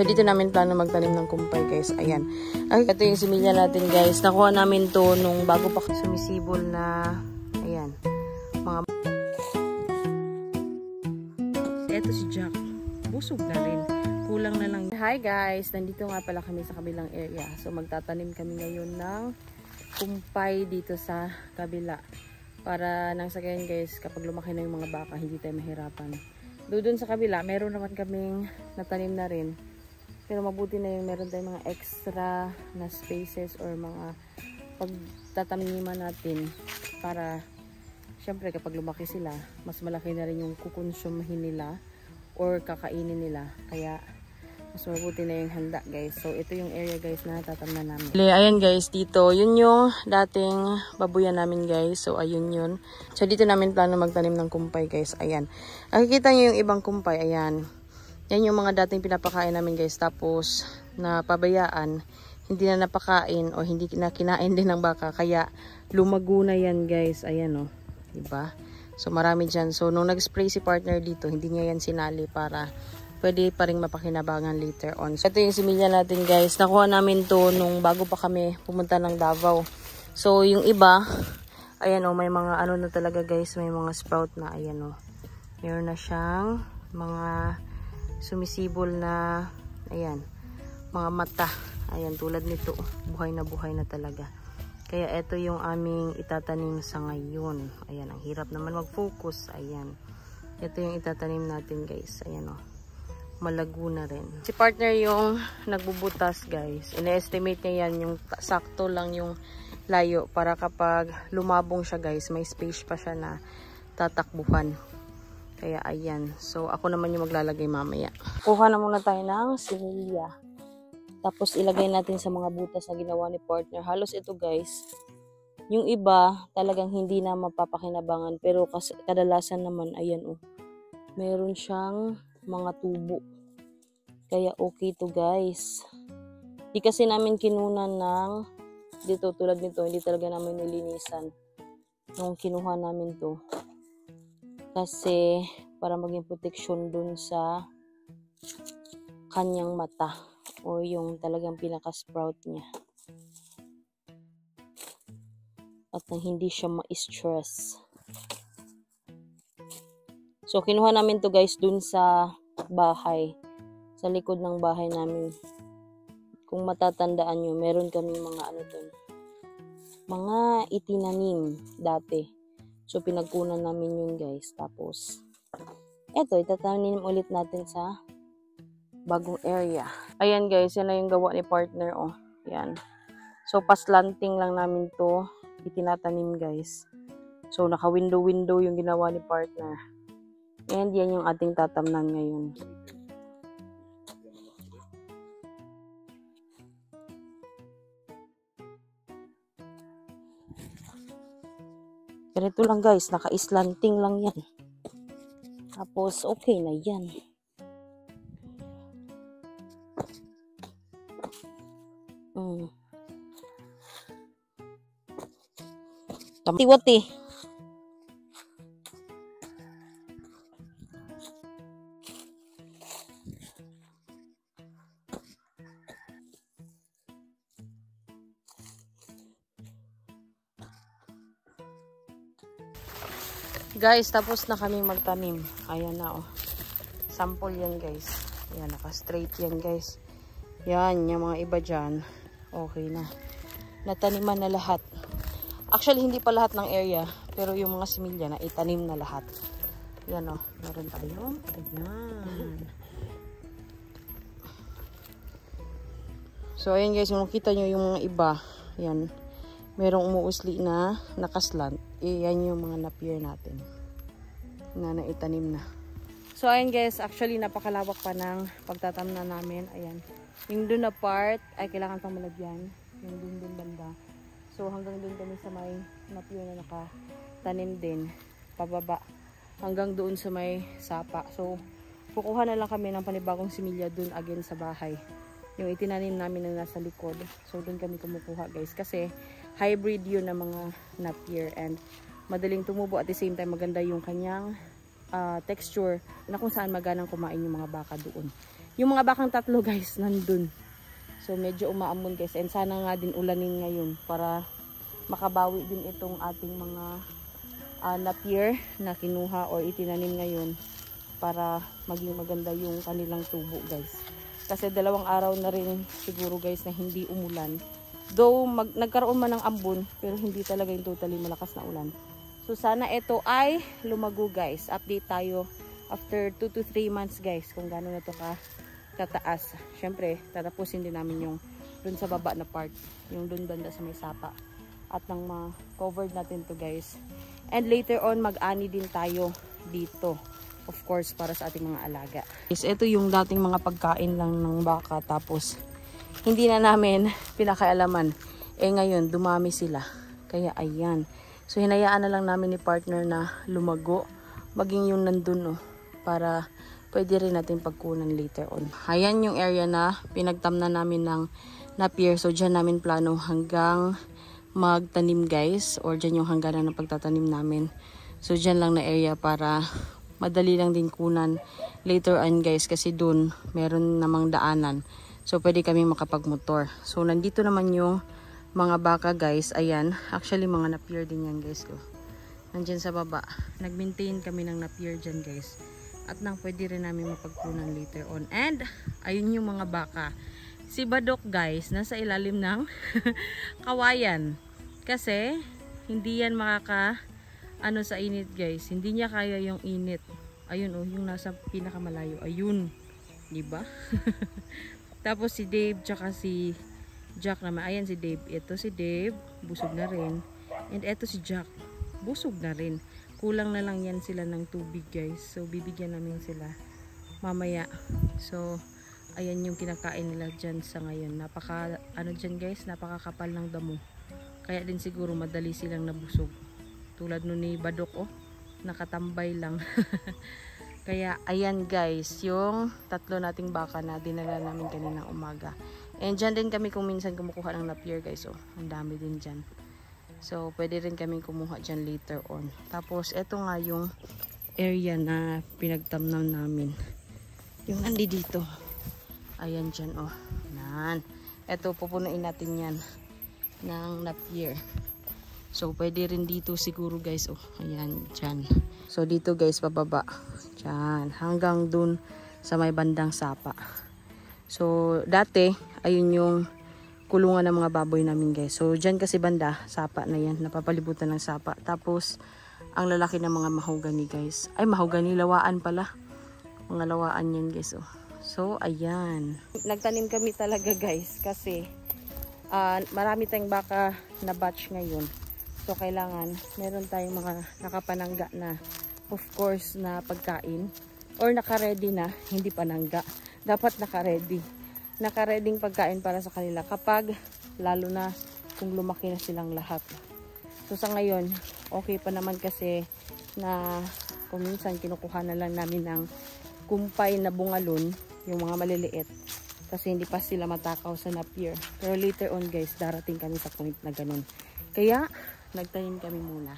So, dito namin plano magtanim ng kumpay, guys. Ayan. Ay, ito yung similya natin, guys. Nakuha namin to nung bago pa sumisibol na, ayan, mga... Ito si Jack. Busog na rin. Kulang na lang. Hi, guys. Nandito nga pala kami sa kabilang area. So, magtatanim kami ngayon ng kumpay dito sa kabila. Para nang sa ganyan, guys, kapag lumaki na yung mga baka, hindi tayo mahirapan. Doon sa kabila, meron naman kaming natanim na rin. Pero mabuti na yung meron tayong mga extra na spaces or mga pagtataniman natin para syempre kapag lumaki sila, mas malaki na rin yung kukonsumahin nila or kakainin nila. Kaya mas mabuti na yung handa, guys. So ito yung area, guys, na tatamnan namin. Ayan, guys, dito. Yun yung dating babuyan namin, guys. So ayun yun. So dito namin plano magtanim ng kumpay, guys. Ayan. Nakikita nyo yung ibang kumpay. Ayan. Yan yung mga dating pinapakain namin, guys. Tapos, napabayaan, hindi na napakain o hindi na kinain din ng baka. Kaya, lumago na yan, guys. Ayan, o. Diba? So, marami dyan. So, nung nag-spray si partner dito, hindi niya yan sinali para pwede pa rin mapakinabangan later on. So, ito yung similya natin, guys. Nakuha namin to nung bago pa kami pumunta ng Davao. So, yung iba, ayan, o. May mga ano na talaga, guys. May mga sprout na. Ayan, o. Meron na siyang mga sumisibol na, ayan, mga mata. Ayan, tulad nito, buhay na talaga. Kaya ito yung aming itatanim sa ngayon. Ayan, ang hirap naman mag-focus. Ayan, ito yung itatanim natin, guys. Ayan, o, malago na rin. Si partner yung nagbubutas, guys. Ina-estimate niya yan, yung sakto lang yung layo para kapag lumabong siya, guys, may space pa siya na tatakbuhan. Kaya ayan. So ako naman yung maglalagay mamaya. Kuha na muna tayo ng similya. Tapos ilagay natin sa mga butas na ginawa ni partner. Halos ito, guys. Yung iba talagang hindi na mapapakinabangan. Pero kadalasan naman, ayan, oh. Meron siyang mga tubo. Kaya okay to, guys. Di kasi namin kinunan ng dito tulad nito. Hindi talaga namin nilinisan nung kinuha namin to. Kasi para maging protection dun sa kanyang mata o yung talagang pinaka-sprout niya. At nang hindi siya ma-stress. So kinuha namin to, guys, dun sa bahay. Sa likod ng bahay namin. Kung matatandaan nyo, meron kaming mga ano dun. Mga itinanim dati. So, pinagkunan namin yun, guys. Tapos, eto, itatanim ulit natin sa bagong area. Ayan, guys. Yan na yung gawa ni partner, oh. Yan. So, paslanting lang namin to itinatanim, guys. So, naka-window-window yung ginawa ni partner. And yan yung ating tatamnan ngayon. Ganito lang, guys, naka-slanting lang yan. Tapos okay na yan. Tamtiwati. Guys, tapos na kaming magtanim. Ayan na, oh. Sample yan, guys. Ayan, naka-straight yan, guys. Yan, yung mga iba dyan. Okay na. Nataniman na lahat. Actually, hindi pa lahat ng area. Pero yung mga similya na itanim na lahat. Yan, oh. Meron tayo. Ayan. So, ayan, guys. Kung nakita nyo yung mga iba. Yan. Merong umuusli na nakaslant. Yan yung mga napier natin. Na naitanim na. So, ayan, guys. Actually, napakalawak pa ng pagtatamnan namin. Ayan. Yung dun na part ay kailangan pang malagyan. Yung dun banda. So, hanggang dun kami sa may napier na nakatanim din. Pababa. Hanggang doon sa may sapa. So, kukuha na lang kami ng panibagong similya dun again sa bahay. Yung itinanim namin na nasa likod. So, dun kami kumukuha, guys. Kasi, hybrid yun ng mga napier. And, madaling tumubo. At the same time, maganda yung kanyang texture na kung saan maganang kumain yung mga baka doon. Yung mga bakang tatlo guys, nandun. So medyo umaambon guys. And sana nga din ulanin ngayon para makabawi din itong ating mga napier na kinuha or itinanim ngayon para maging maganda yung kanilang tubo guys. Kasi 2 araw na rin siguro guys na hindi umulan. Though nagkaroon man ng ambon, pero hindi talaga yung totally malakas na ulan. So sana ito ay lumago guys. Update tayo after 2 to 3 months guys kung gaano na ito kataas. Syempre tatapusin din namin yung dun sa baba na part, yung dun banda sa may sapa, at nang ma-covered natin to guys. And later on mag-ani din tayo dito, of course para sa ating mga alaga. Guys, ito yung dating mga pagkain lang ng baka, tapos hindi na namin pinakaialaman. Ngayon dumami sila, kaya ayan. So hinayaan na lang namin ni partner na lumago, maging yung nandun para pwede rin natin pagkunan later on. Ayan yung area na pinagtamnan namin ng napier. So dyan namin plano hanggang magtanim guys, or dyan yung hangganan ng pagtatanim namin. So dyan lang na area para madali lang din kunan later on guys, kasi dun meron namang daanan. So pwede kami makapagmotor. So nandito naman yung mga baka guys. Ayan, actually mga napier din yan guys. Nandyan sa baba, nag-maintain kami ng napier dyan guys, at nang pwede rin namin mapagkunan later on. And ayun yung mga baka. Si Badok guys, nasa ilalim ng kawayan. Kasi hindi yan sa init guys. Hindi niya kaya yung init. Ayun yung nasa pinakamalayo. Ayun. Diba? Tapos si Dave tsaka si Jack naman. Ayan si Dave. Ito si Dave, busog na rin. And ito si Jack, busog na rin. Kulang na lang yan sila ng tubig guys. So bibigyan namin sila mamaya. So ayan yung kinakain nila dyan sa ngayon. Dyan guys, napakakapal ng damo. Kaya din siguro madali silang nabusog. Tulad nun ni Badok nakatambay lang. Kaya ayan guys, yung 3 nating baka na dinala namin kaninang umaga. And dyan din kami kung minsan kumukuha ng napier guys. Ang dami din dyan. So pwede rin kami kumuha dyan later on. Tapos eto nga yung area na pinagtamnaw namin. Yung dito. Ayan dyan Yan. Eto pupunuin natin yan ng napier. So pwede rin dito siguro guys. Ayan dyan. So dito guys pababa. Dyan. Hanggang dun sa may bandang sapa. So dati ayun yung kulungan ng mga baboy namin guys. So dyan kasi banda, sapa na yan. Napapalibutan ng sapa. Tapos ang lalaki ng mga mahogany guys. Ay mahogany, lawaan pala. Mga lawaan yan guys. So ayan. Nagtanim kami talaga guys. Kasi marami tayong baka na batch ngayon. So kailangan meron tayong mga nakapanangga na, of course, na pagkain. Or naka-ready na, hindi panangga. Dapat naka-ready. Naka-ready pagkain para sa kanila kapag, lalo na kung lumaki na silang lahat. So sa ngayon, okay pa naman kasi na kung minsan kinukuha na lang namin ng kumpay na bungalon, yung mga maliliit. Kasi hindi pa sila matakaw sa napier. Pero later on guys, darating kami sa point na ganun. Kaya, nagtanim kami muna.